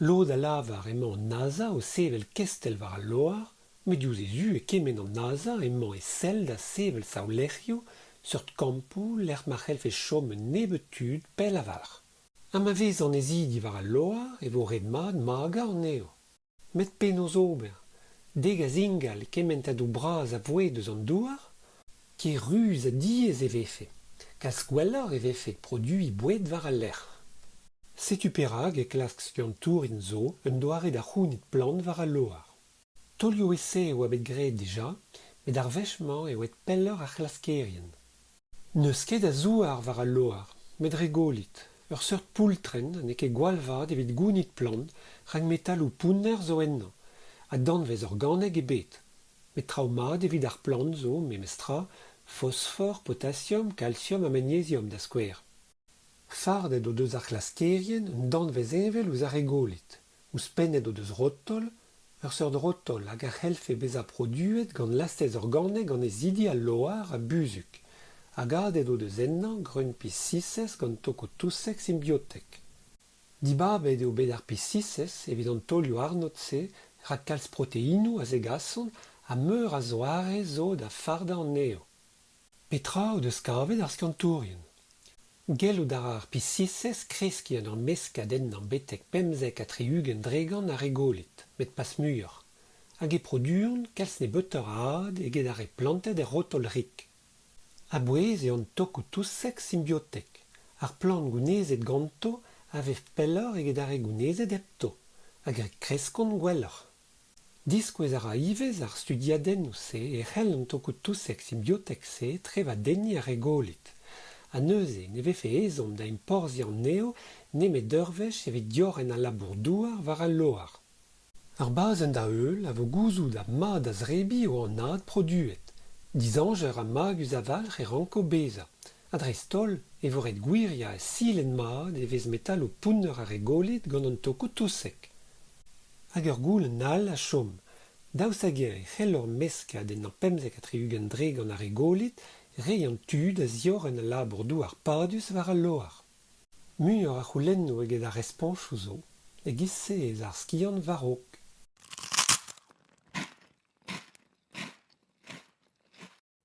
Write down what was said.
Lod a lavar emañ an NASA o sevel kestell war al loar, met diouzh he zu e kemenn an NASA emañ e sell da sevel savlec'hioù, seurt kampoù lec'h ma c'hellfe chom un nebeud tud pell a-walc'h. Ha ma vez annezidi war al loar e vo ret-mat magañ anezho. Met penaos ober? Degas ingal kementadoù bras a voued eus an douar? Ker-ruz ha diaes e vefe. Kalz gwelloc'h e vefe produiñ boued war al lec'h. Setu perak e klask skiantourien zo un doare da c'hounit plant war al loar. Taolioù-esae a oa bet graet dija, met ar wech-mañ eo aet pelloc'h ar c'hlaskerien. N'eus ket a zouar war al loar, met regolit, ur seurt poultrenn ha n'eo ket gwall vat evit gounit plant rak metaloù pounner zo ennañ, ha danvez organek ebet. Met traoù mat evit ar plant zo memes tra, fosfor, potasiom, kalsiom ha magneziom da skouer. Fardet o deus ar c'hlaskerien un danvez heñvel ouzh ar regolit. Ouzhpennet o deus rotol, ur seurt rotol hag a c'hellfe bezañ produet gant lastez organek annezidi al loar ha buzhug, hag adet o deus ennañ greun piz-sisez gant tokoù-touseg simbiotek. Dibabet eo bet ar piz-sisez evit an taolioù-arnod-se rak kalz proteinoù a zegasont ha meur a zoare zo da fardañ anezho. Petra o deus kavet ar skiantourien ? Gellout a ra ar pisisez kreskiñ en ur meskad ennañ betek 75% a regolit, met pas muioc'h. Hag e produont kalz nebeutoc'h a had eget ar re plantet er rotol rik. A-bouez eo an tokoù-touseg simbiotek. Ar plant gounezet ganto a vev pelloc'h eget ar re gounezet hepto, hag e kreskont gwelloc'h. Diskouez a ra ivez ar studiadennoù-se e c'hell an tokoù-touseg simbiotek-se trevadenniñ ar regolit. Ha neuze ne vefe ezhomm da enporzhiañ anezho nemet ur wech evit diorren al labour-douar war al loar. Ar bazenn da heul a vo gouzout ha mat da zebriñ eo an had produet. Dizañjer ha magus a-walc'h e ranko bezañ. Ha dreist-holl e vo ret gwiriañ ha silet mat e vez metaloù pounner ar regolit gant an tokoù-touseg. Hag ur goulenn all a chom, daoust hag-eñ e c'hell ur meskad ennañ 75% ar regolit reiñ an tu da ziorren al labour-douar padus war al loar? Muioc'h a c'houlennoù eget a respontoù zo, e-giz-se ez a ar skiant war-raok.